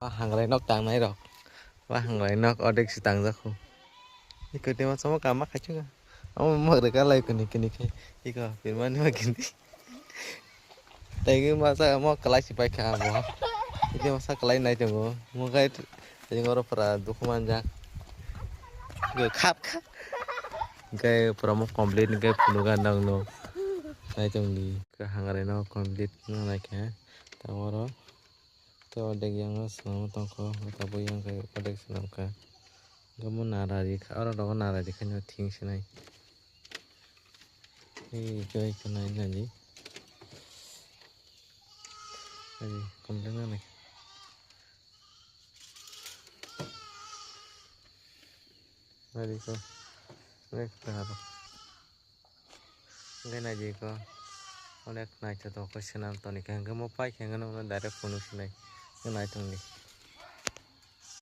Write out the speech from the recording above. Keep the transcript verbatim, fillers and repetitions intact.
Hangrai nok tangnai rok. Ba hangrai nok odek si tangjak khu. Iko tema sama kama khachu ga. Amo mo rega lai kuni kuni khai. Iko pirmani ma kini. Tei masa mo kalai si pai kha bo. Iko masa kalai nai tongo. Mo kai tei oro pura dukhu manjak. Iko khap khap. Gai pura mo complete gai phunu ga nang no. Nai tong di. Ka hangrai nok complete no nai kha. Tei oro. Tei odek yang o swnam tongkho, tabuk yang khe odek swnam kha. Hwnkhe mo nara ri kha, oro rogo nara ri kha, thing sinai. Ei, khe, khe nai, nai di. Nai di, complete nai. Nai di ko. Nai khe aro. Hwnkhe nai di ko. Onek naithotok khe swnam toni khe, hwnkhe mo pai khe hwnkhe nokno direct phunuk sinai. Hwnkhe nai tong di.